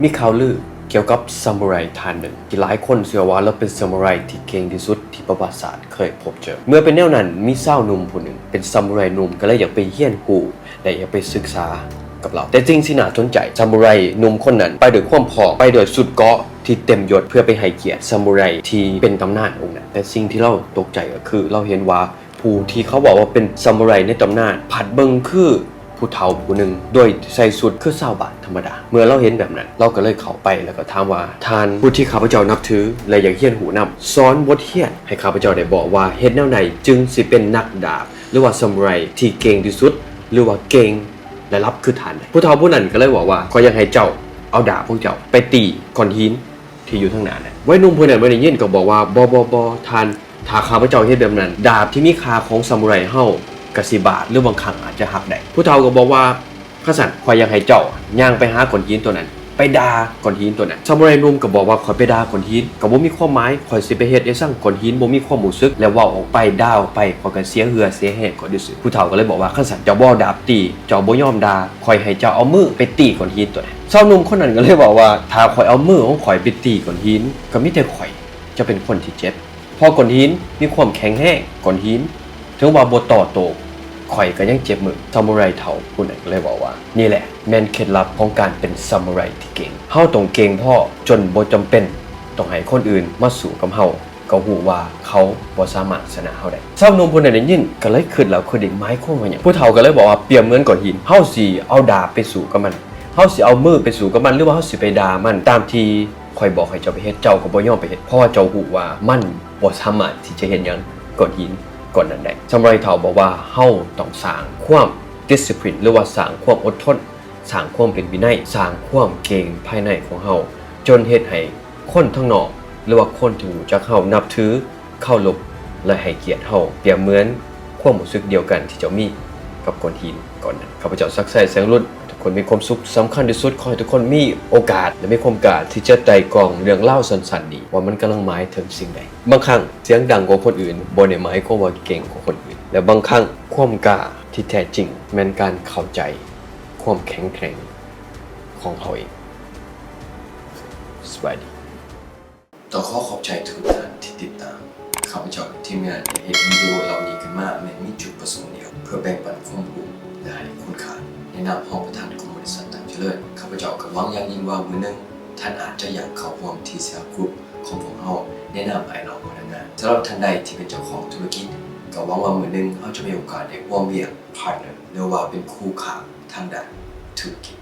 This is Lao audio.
ມີຂ່າວລືກ່ຽວກັບຊາມູໄຣທ່ານໜຶ່ງ ທີ່ຫຼາຍຄົນເຊື່ອວ່າລາວເປັນຊາມູໄຣທີ່ເກັ່ງທີ່ສຸດທີ່ປະຫວັດສາດເຄີຍພົບເຈີ. ເມື່ອເປັນແນວນັ້ນ, ມີຊາວໜຸ່ມຜູ້ໜຶ່ງເປັນຊາມູໄຣໜຸ່ມ ກໍເລີຍຢາກໄປຮຽນຮູ້ ແລະ ຢາກໄປສຶກສາກັບລາວ. ແຕ່ສິ່ງທີ່ໜ້າສົນໃຈ, ຊາມູໄຣໜຸ່ມຄົນນັ້ນໄປດ້ວຍຄວາມພ້ອມ, ໄປດ້ວຍຊຸດເກາະທີ່ເຕັມຍົດ ເພື່ອໄປໃຫ້ກຽດຊາມູໄຣທີ່ເປັນຕຳນານອົງນັ້ນ. ແຕ່ສິ່ງທີ່ລາວຕົກໃຈກໍຄື ລາວເຫັນວ່າ ຜູ້ທີ່ເຂົາເວົ້າວ່າເປັນຊາມູໄຣໃນຕຳນານ ພັດເບິ່ງຄືຜູ້ເຖົ້າຜູ້ໜຶ່ງ ໂດຍໃສ່ຊຸດຄືຊາວບ້ານທຳມະດາ. ເມື່ອລາວເຫັນແບບນັ້ນ, ລາວກໍເລີຍເຂົ້າໄປ ແລ້ວກໍຖາມວ່າ, ທ່ານ ຜູ້ທີ່ຂ້າພະເຈົ້ານັບຖື ແລະ ຢາກຮຽນຮູ້ນຳ, ສອນບົດຮຽນໃຫ້ຂ້າພະເຈົ້າໄດ້ບໍ ວ່າເຮັດແນວໃດຈຶ່ງຊິເປັນນັກດາບ ຫຼືວ່າຊາມູໄຣທີ່ເກັ່ງທີ່ສຸດ ຫຼືວ່າເກັ່ງລະດັບຄືທ່ານໃດ? ຜູ້ເຖົ້າຜູ້ນັ້ນກໍເລີຍບອກວ່າ, ຂ້ອຍຢາກໃຫ້ເຈົ້າເອົາດາບຂອງເຈົ້າໄປຕີກ້ອນຫີນ ທີ່ຢູ່ທາງໜ້ານັ້ນ. ໄວໜຸ່ມຜູ້ນັ້ນເມື່ອໄດ້ຍິນກໍບອກວ່າ, ບໍ່, ບໍ່, ບໍ່, ທ່ານ, ຖ້າຂ້າພະເຈົ້າເຮັດແບບນັ້ນ, ດາບທີ່ມີຄ່າຂອງຊາມູໄຣເຮົາກໍຊິບາດ ຫຼືບາງຄັ້ງອາດຈະຫັກໄດ້. ຜູ້ເຖົ້າກໍບອກວ່າ, ຄັນຊັ້ນ ຂ້ອຍຢາກໃຫ້ເຈົ້າຍ່າງໄປຫາກ້ອນຫີນຕົວນັ້ນ, ໄປດ່າກ້ອນຫີນຕົວນັ້ນ. ຊາມູໄຣໜຸ່ມກໍບອກວ່າ, ຂ້ອຍໄປດ່າກ້ອນຫີນກໍບໍ່ມີຄວາມໝາຍ, ຂ້ອຍຊິໄປເຮັດໄດ້ສັງ, ກ້ອນຫີນບໍ່ມີຄວາມຮູ້ສຶກ ແລະ ເວົ້າອອກໄປ, ດ່າອອກໄປ, ຂ້ອຍກໍເສຍເຫື່ອເສຍແຮງຂ້ອຍຊື່ໆ. ຜູ້ເຖົ້າກໍເລີຍບອກວ່າ, ຄັນຊັ້ນ ເຈົ້າບໍ່ເອົາດາບຕີ, ເຈົ້າບໍ່ຍອມດ່າ, ຂ້ອຍໃຫ້ເຈົ້າເອົາມືໄປຕີກ້ອນຫີນຕົວນັ້ນ. ຊາວໜຸ່ມຄົນນັ້ນກໍເລີຍເວົ້າວ່າ, ຖ້າຂ້ອຍເອົາມືຂອງຂ້ອຍໄປຕີກ້ອນຫີນ, ກໍມີແຕ່ຂ້ອຍຈະເປັນຄົນທີ່ເຈັບ, ເພາະກ້ອນຫີນມີຄວາມແຂງແຮງ, ກ້ອນຫີນເຖິງວ່າບໍ່ຕໍ່ໂຕ້, ຂ້ອຍກໍຍັງເຈັບມື. ຊາມູໄຣເຖົ້າຜູ້ນັ້ນກໍເລີຍເວົ້າວ່າ, ນີ້ແຫຼະແມ່ນເຄັດລັບຂອງການເປັນຊາມູໄຣທີ່ເກັ່ງ. ເຮົາຕ້ອງເກັ່ງພໍຈົນບໍ່ຈຳເປັນຕ້ອງໃຫ້ຄົນອື່ນມາສູ້ກັບເຮົາ, ກໍຮູ້ວ່າເຂົາບໍ່ສາມາດຊະນະເຮົາໄດ້. ຊາວໜຸ່ມຜູ້ນັ້ນໄດ້ຍິນກໍເລີຍຄິດແລ້ວຄິດອີກ, ໝາຍຄວາມວ່າຫຍັງ? ຜູ້ເຖົ້າກໍເລີຍບອກວ່າ, ປຽບເໝືອນກ້ອນຫີນ, ເຮົາຊິເອົາດາບໄປສູ້ກັບມັນ, ເຮົາຊິເອົາມືໄປສູ້ກັບມັນ ຫຼືວ່າເຮົາຊິໄປດ່າມັນ, ຕາມທີ່ຂ້ອຍບອກໃຫ້ເຈົ້າໄປເຮັດ, ເຈົ້າກໍບໍ່ຍອມໄປເຮັດ, ເພາະວ່າເຈົ້າຮູ້ວ່າມັນບໍ່ສາມາດທີ່ຈະເຮັດຫຍັງກ້ອນຫີນກ້ອນນັ້ນໄດ້. ຊາມູໄຣເຖົ້າບອກວ່າ, ເຮົາຕ້ອງສ້າງຄວາມດິສຊິບລິນ ຫຼືວ່າສ້າງຄວາມອົດທົນ, ສ້າງຄວາມເປັນວິໄນ, ສ້າງຄວາມເກັ່ງພາຍໃນຂອງເຮົາ, ຈົນເຮັດໃຫ້ ຄົນທາງນອກ ຫຼືວ່າຄົນທີ່ຮູ້ຈັກເຮົາ ນັບຖື, ເຄົາລົບ ແລະ ໃຫ້ກຽດເຮົາ, ປຽບເໝືອນຄວາມຮູ້ສຶກດຽວກັນທີ່ເຈົ້າມີກັບກ້ອນຫີນກ້ອນນັ້ນ. ຂ້າພະເຈົ້າ ສັກໄຊ ແສງລຸນ, ໃຫ້ທຸກຄົນມີຄວາມສຸກ. ສຳຄັນທີ່ສຸດ, ຂໍໃຫ້ທຸກຄົນມີໂອກາດ ແລະ ມີຄວາມກ້າທີ່ຈະໄຕ່ກ່ອງເລື່ອງລາວສັ້ນໆນີ້ ວ່າມັນກຳລັງໝາຍເຖິງສິ່ງໃດ. ບາງຄັ້ງສຽງດັງກວ່າຄົນອື່ນ ບໍ່ໄດ້ໝາຍຄວາມວ່າເກັ່ງກວ່າຄົນອື່ນ, ແລະ ບາງຄັ້ງຄວາມກ້າທີ່ແທ້ຈິງແມ່ນການເຂົ້າໃຈຄວາມແຂງແກຮ່ງຂອງເຮົາເອງ. ສະບາຍດີ. ຕ້ອງຂໍຂອບໃຈທຸກໆທ່ານທີ່ຕິດຕາມ. ຂ້າພະເຈົ້າກັບທີມງານໄດ້ເຮັດວິດີໂອເຫຼົ່ານີ້ຂຶ້ນມາ ແມ່ນມີຈຸດປະສົງດຽວ ເພື່ອແບ່ງປັນຄວາມຮູ້ ແລະ ໃຫ້ຄຸນຄ່າ. ໃນນາມຮອງປະທານຂອງບໍລິສັດຕັງຈະເລີນ, ຂ້າພະເຈົ້າກໍຫວັງຢ່າງຍິ່ງວ່າມື້ໜຶ່ງທ່ານອາດຈະຢາກເຂົ້າຮ່ວມ TCR Group ຂອງພວກເຮົາໃນນາມອ້າຍນ້ອງພະນັກງານ. ສຳລັບທ່ານໃດທີ່ເປັນເຈົ້າຂອງທຸລະກິດ, ກໍຫວັງວ່າມື້ໜຶ່ງເຮົາຈະມີໂອກາດໄດ້ຮ່ວມວຽກ partner ຫຼືວ່າເປັນຄູ່ຄ້າທາງດ້ານທຸລະກິດ.